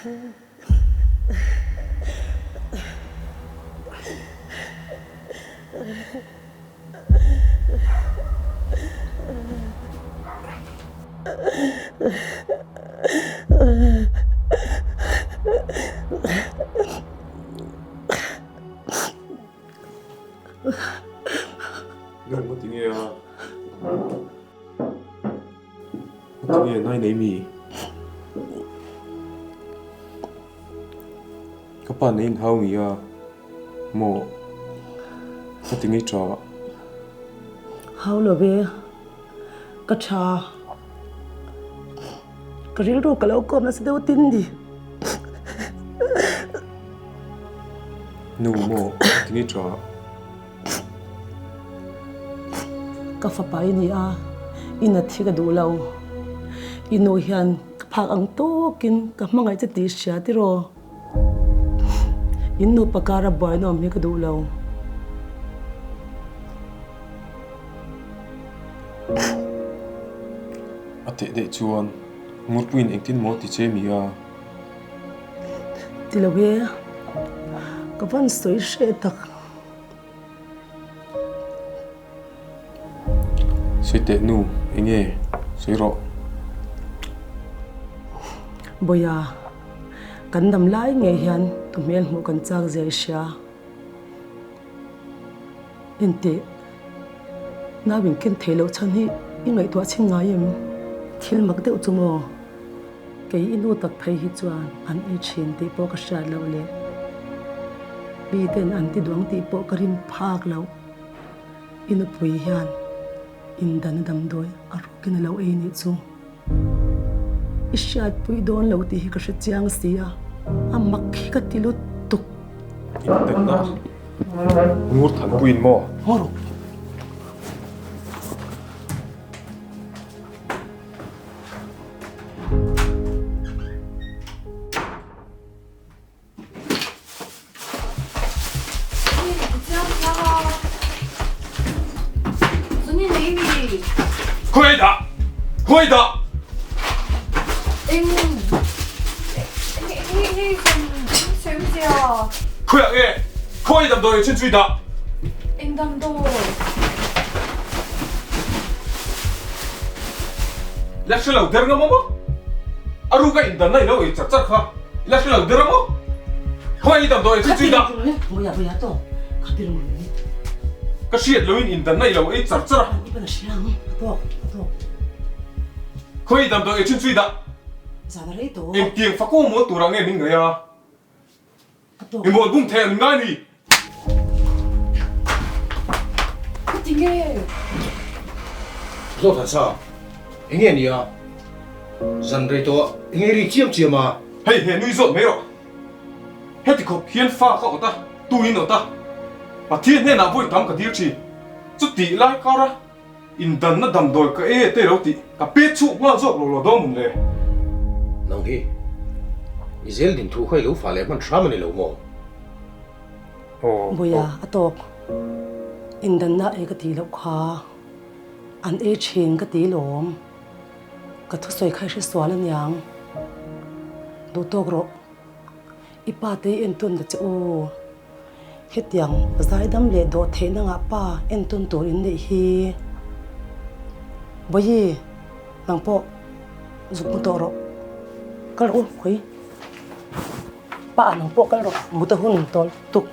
Nang ka ti nge a? Ka ti nge nai nei mi? Ka pa nei in hau ngi a maw? Ka ti nge tha? Hau lo ve, ka tha. Ka rilru ka lo kawm nasa deuh tin ni. Nu maw ka ti nge tha? Ka fapa i ni a, i nat hi ka duh lo. I nu hian ka phak ang tawkin ka hmangaih che tih hria tiraw. In nupa kara buaina awm hi ka duh lo. A teh daih chuan Ngurpuiin engtin maw ti che mi a? Ti lo e, ka van sawi hreh tak. Sawi teh nu, enge sawi rawh. Bawia, kan dam lai ngei hian tu hmel hmuh kan chak zia i hria. Enteh, nau in ken theih loh chhan hi i ngaihtuah chhin ngai em? Thil mak deuh chu maw? Kei i nu tak phei hi chuan an ei thin tih pawh ka hriat loh leh mi ten an ti duang tih pawh ka rin phak loh. I nupui hian indan a damdawi a rukin a lo ei nih chu. I hriatpui dawn lo tih hi ka hre chiang si a, a mak hi ka ti lutuk. Indanna ngur thanpuiin maw? Haw rawh. Khawi dah? Khawi dah? Khawiah nge? Khawi damdawi chhun chui dah? Eng damdawi? La hre lo der ngam a maw? A ruk a indan na i lo ei char char kha i la hre lo der a maw? Khawi i damdawi chu chui dah. Buia buia tawk kha ti rung rung. Ka hriat lo in indan na i lo ei char char a. I pan a hria ang a tawk a tawk. Khawi i damdawi ei chhun chui dah. Zan a rei tawh. Engtiang fakawm maw turah nge min ngaih a? I mawl bum thei an ngai ni. Ka ti nge? Zawt han sa, enge ni a? Zan rei tawh enge ri chiam chiam a? Hei he nui zawt mai rawh. Heti khawp hian fa ka awt a, tu in awt a. Pathian hnenah vawi tam ka dil thin. Chutih lai kara indanna damdawi ka e te lo tih ka pet chhuak nghal zawk lo lo dawn mun le. Nang hi i zel din thu kha i lo fah leh hman hram a ni lo maw? Aw. Buia a tawk. Indanna ei ka tih loh kha an ei thin ka ti lawm. Ka thusawi kha i hresual aniang. Duh tawk rawh. I pa te i entawn ta che u. Hetiang zaidam leh dawh theihna ngah pa entawn tur in neih hi. Bawihi, nang pawh zuk mu tawh rawh. Kal rawh u, khawi. Pa nang pawh kal rawh, mut a hun tawl tuk.